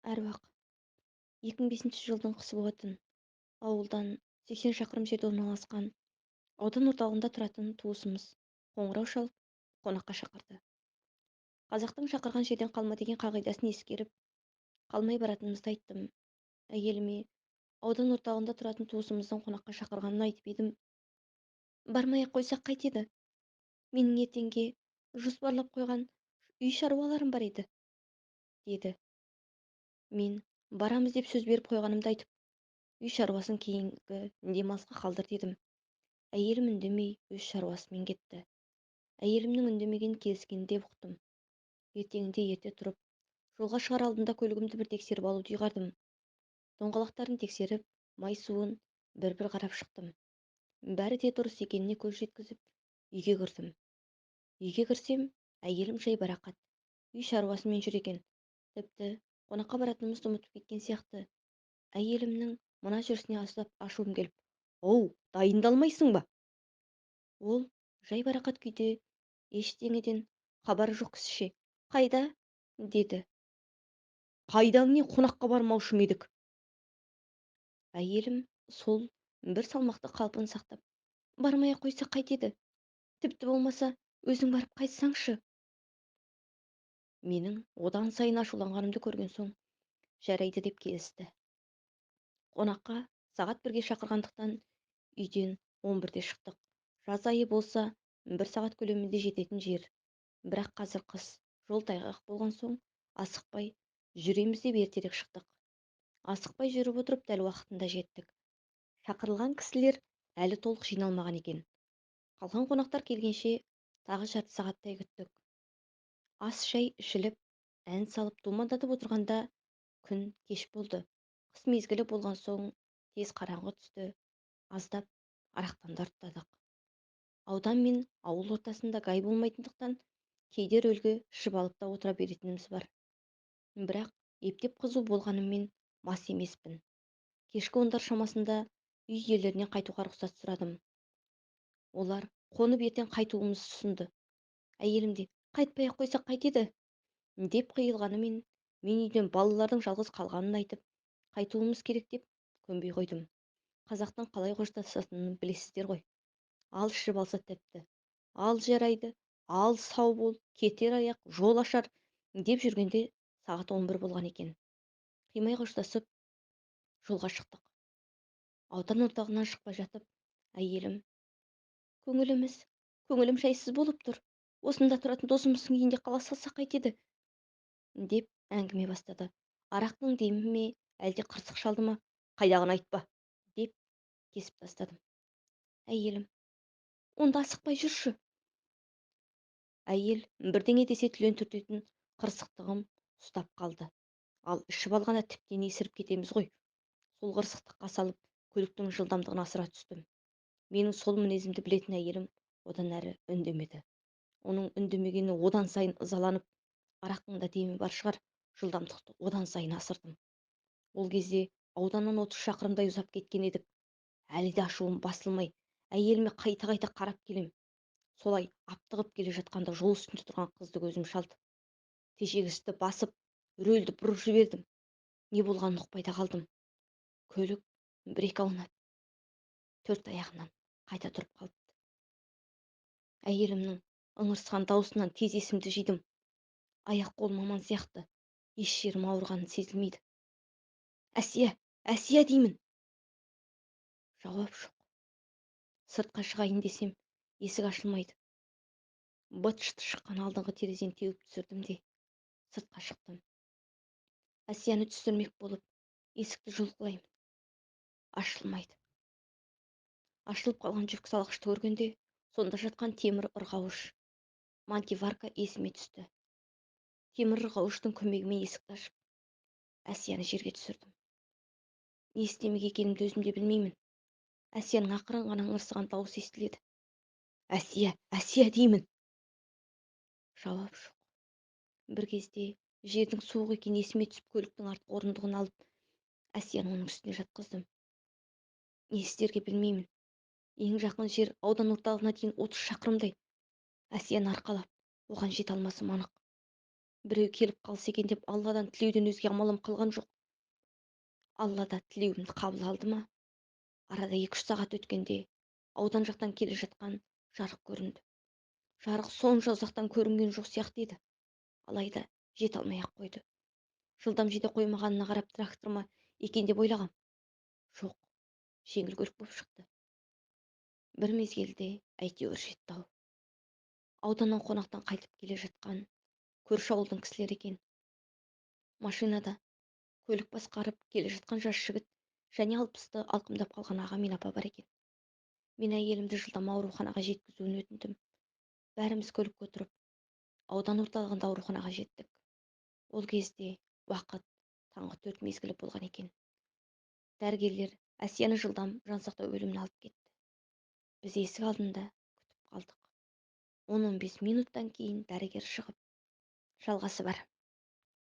Әруақ. 2005 жылдың қысы болатын. Ауылдан 80 шақырым жерде орналасқан аудан орталығында тұратын туысымыз қоңырау шалып, қонаққа шақырды. Қазақтың шақырған жерден қалма деген қағидасын ескеріп, қалмай баратынымызды айттым. Әйеліме аудан орталығында тұратын туысымыздың қонаққа шақырғанын айтып едім. Бармай-ақ қойсақ қайтеді? Менің ертеңге жоспарлап қойған үй шаруаларым бар еді, деді. Мен барамыз деп сөз беріп қойғанымды айтып, үй шаруасын кейінгі демалысқа қалдыр дедім. Әйелім үндемей өз шаруасымен кетті. Әйелімнің үндемеген келіскенін деп ұқтым. Ертеңінде ерте тұрып, жолға шығар алдында көлігімді бір тексеріп алуды ұйғардым. Доңғалақтарын тексеріп, май суын бір-бір қарап шықтым. Бәрі де дұрыс екеніне көз жеткізіп, үйге кірдім. Үйге кірсем, әйелім жайбарақат, үй шаруасымен жүр екен. Тіпті қонаққа баратынымызды ұмытып кеткен сияқты. Әйелімнің мына жүрісіне аздап ашуым келіп, "Оу, дайындалмайсың ба?" Ол жайбарақат күйде ештеңеден хабары жоқ кісіше, "Қайда?" деді. "Қайдаң не, қонаққа бармаушы ма едік?" Әйелім сол бір салмақты қалпын сақтап, "Бармай-ақ қойсақ қайтеді? Тіпті болмаса өзің барып қайтсаңшы." Менің одан сайын ашуланғанымды көрген соң, жарайды деп келісті. Қонаққа сағат 1-ге шақырғандықтан үйден 11-де шықтық. Жаз айы болса, 1 сағат көлемінде жететін жер. Бірақ қазір қыс, жол тайғақ болған соң асықпай жүреміз деп ертерек шықтық. Асықпай жүріп отырып дәл уақытында жеттік. Шақырылған кісілер әлі толық жиналмаған екен. Қалған қонақтар келгенше тағы жарты сағаттай күттік. Ас шай ішіліп, ән салып думандатып отырғанда күн кеш болды. Қыс мезгілі болған соң тез қараңғы түсті. Аздап арақтан да ұрттадық. Аудан мен ауыл ортасында гай болмайтындықтан кейде рөлге ішіп алып та отыра беретініміз бар. Бірақ ептеп қызу болғаныммен мас емеспін. Кешкі 10-дар шамасында үй иелерінен қайтуға рұқсат сұрадым. Олар қонып ертең қайтуымызды ұсынды. Әйелім де қайтпай-ақ қойсақ қайтеді деп қиылғанымен, мен үйден балалардың жалғыз қалғанын айтып, қайтуымыз керек деп көнбей қойдым. Қазақтың қалай қоштасатынын білесіздер ғой. Ал ішіп алса тіпті, ал жарайды, ал сау бол, кетер аяқ, жол ашар деп жүргенде сағат 11 болған екен. Қимай қоштасып, жолға шықтық. Аудан орталығынан шықпай жатып, әйелім, көңілім жайсыз болып тұр. Осында тұратын досымыздың үйінде қала салсақ қайтеді деп әңгіме бастады. Арақтың демі ме, әлде қырсық шалды ма, қайдағыны айтпа деп кесіп тастадым. Әйелім, онда асықпай жүрші. Әйел бірдеңе десе түлен түртетін қырсықтығым ұстап қалды. Ал ішіп алғанда тіптен есіріп кетеміз ғой. Сол қырсықтыққа салып, көліктің жылдамдығын асыра түстім. Менің сол мінезімді білетін әйелім одан әрі үндемеді. Оның үндемегені одан сайын ызаланып, арақтың да демі бар шығар, жылдамдықты одан сайын асырдым. Ол кезде ауданнан 30 шақырымдай ұзап кеткен едік. Әлі де ашуым басылмай, әйеліме қайта-қайта қарап келем. Солай аптығып келе жатқанда жол үстінде тұрған қызды көзім шалды. Тежегішті басып, рөлді бұрып жібердім. Не болғанын ұқпай да қалдым. Көлік бір-екі аунап, төрт аяғынан қайта тұрып қалыпты. Әйелімнің ыңырсыған даусынан тез есімді жидым. Аяқ қолым аман сияқты, еш жерім ауырғанын сезілмейді. Әсия, Әсия деймін. Жауап жоқ. Сыртқа шығайын десем, есік ашылмайды. Быт-шыты шыққан алдыңғы терезені теуіп түсірдім де, сыртқа шықтым. Әсияны түсірмек болып, есікті жұлқылаймын. Ашылмайды. Ашылып қалған жүк салғышты көргенде, сонда жатқан темір ырғауыш, мантиварка есіме түсті. Темір ырғауыштың көмегімен есікті ашып, Әсияны жерге түсірдім. Не істемек екенімді өзім де білмеймін. Әсияның ақырын ғана ыңырсыған дауысы естіледі. Әсия, Әсия деймін. Жауап жоқ. Бір кезде жердің суық екені есіме түсіп, көліктің артқы орындығын алып, Әсияны оның үстіне жатқыздым. Не істерге білмеймін. Ең жақын жер аудан орталығына дейін 30 шақырымдай. Әсияны арқалап, оған жете алмасым анық. Біреу келіп қалса екен деп Алладан тілеуден өзге амалым қалған жоқ. Алла да тілеуімді қабыл алды ма? Арада 2-3 сағат өткенде аудан жақтан келе жатқан жарық көрінді. Жарық сонша ұзақтан көрінген жоқ сияқты еді. Алайда жете алмай-ақ қойды. Жылдам жете қоймағанына қарап трактор ма екен деп ойлағам. Жоқ, жеңіл көлік боп шықты. Бір мезгілде әйтеуір жетті-ау. Ауданнан қонақтан қайтып келе жатқан көрші ауылдың кісілері екен. Машинада көлік басқарып келе жатқан жас жігіт және 60-ты алқымдап қалған аға мен апа бар екен. Мен әйелімді жылдам ауруханаға жеткізуін өтіндім. Бәріміз көлікке отырып, аудан орталығында ауруханаға жеттік. Ол кезде уақыт таңғы 4 мезгілі болған екен. Дәрігерлер Әсияны жылдам жансақтау бөліміне алып кетті. Біз есік алдында күтіп қалдық. 10-15 минуттан кейін дәрігер шығып, жалғасы бар.